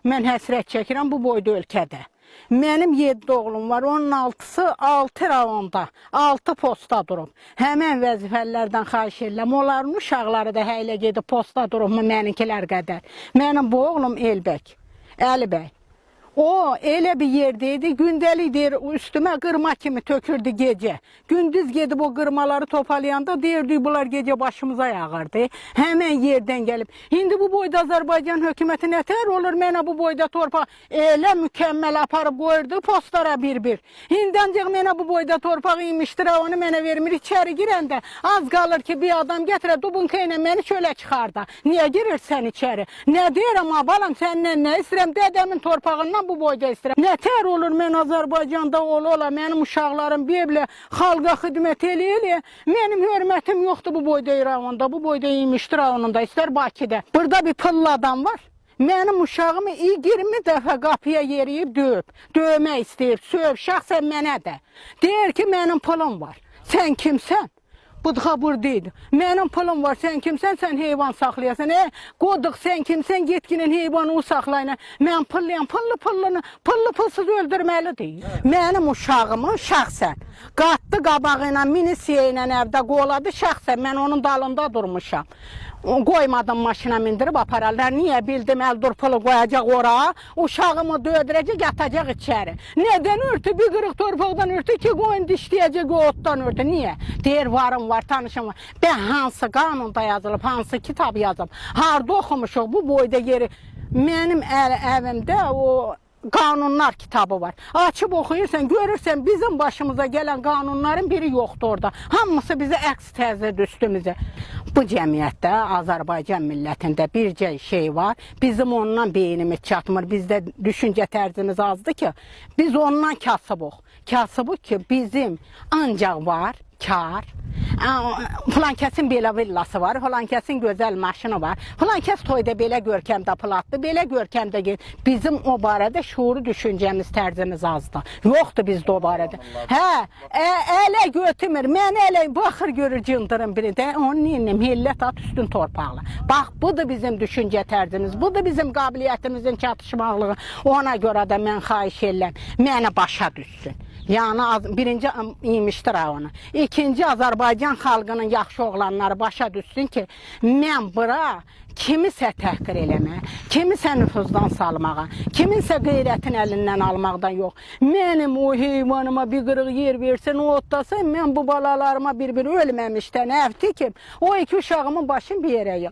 Mən həsrət çəkirəm bu boyda ölkədə. Mənim 7 oğlum var, onun 6-sı 6 rayonda, 6 postda durub. Həmən vəzifəlilərdən xahiş edirəm, onların uşaqları da həylə gedib postda durubmu məninkilər qədər. Mənim bu oğlum Elbək, Əli bəy. O elə bir yerdə idi, gündəlik deyir, üstümə qırma kimi tökürdü gecə. Gündüz gedib o qırmaları topalayanda deyirdi, bunlar gecə başımıza yağırdı. Həmən yerdən gəlib. İndi bu boyda Azərbaycan hökuməti nətər olur mənə bu boyda torpaq elə mükəmməl aparıb qoyurdu postlara bir-bir. İndi ancaq mənə bu boyda torpaq imişdir, onu mənə vermir. İçəri girəndə az qalır ki, bir adam gətirə dubunka ilə məni çölə çıxarda. Niyə girirsən içəri? Nə deyirəm, ha balam, səndən nə istəyirəm? Dədəmin torpağından bu boyda istəyirəm. Nətər olur mən Azərbaycanda ola-ola, mənim uşaqlarım bir-bilə xalqa xidmət eləyə-eləyə, mənim hörmətim yoxdur bu boyda rayonda, bu boyda İmişli rayonunda, istər Bakıda. Burada bir pullu adam var. Mənim uşağımı 20 dəfə qapıya yeriyib döyüb, döymək istəyib, söyüb, şəxsən mənə də. Deyir ki, mənim pulum var. Sən kimsən? Budğa buradaydı. Mənim pulum var, sən kimsən, sən heyvan saxlayasan. Qoduq, sən kimsən, getginin heyvanı saxlayın. Mən pulluyam, pullu pullunu, pullu pulsuz öldürməlidir. Mənim uşağımı şəxsən qatdı qabağı ilə, minisiyə ilə evdə qoladı şəxsən. Mən onun dalında durmuşam. Qoymadım maşına mindirib apararlar. Niyə bildim əl dur pulu qoyacaq ora, uşağımı döydürəcək, yatacaq içəri. Nədən örtü? Bir qırıq torpaqdan örtü ki, qoyun dişləyəcək o otdan örtü. Niyə? Deyir varım var, tanışım var. Bə hansı qanunda yazılıb, hansı kitab yazılıb, harda oxumuşuq bu boyda yeri. Mənim evimdə o qanunlar kitabı var. Açıb oxuyursan, görürsən bizim başımıza gələn qanunların biri yoxdur orada. Hamısı bizə əks təzirdir üstümüzə. Bu cəmiyyətdə, Azərbaycan millətində bircə şey var. Bizim ondan beynimiz çatmır. Bizdə düşüncə tərzimiz azdır ki, biz ondan kasıbıq. Kasıbıq ki, bizim ancaq var, kar. Filan kəsin belə villası var, filan kəsin gözəl maşını var, filan kəs toyda belə görkəmdə pul atdı, belə görkəmdə get. Bizim o barədə şuuru düşüncəmiz, tərzimiz azdır. Yoxdur bizdə o barədə. Hə, ələ götürmür. Mən ələ baxır görür cındırın biri də, onun neynim, hillət at üstün torpaqla. Bax, budur bizim düşüncə tərzimiz, budur bizim qabiliyyətimizin çatışmaqlığı. Ona görə də mən xahiş edirəm, məni başa düşsün. Yəni birinci İmişli rayonu, ikinci Azərbaycan xalqının yaxşı oğlanları başa düşsün ki, mən bura kimisə təhqir eləməyə, kimisə nüfuzdan salmağa, kiminsə qeyrətin əlindən almaqdan yox. Mənim o heyvanıma bir qırıq yer versin, o otlasın, mən bu balalarıma bir-bir ölməmişdən əv tikim, o iki uşağımın başını bir yerə yığ.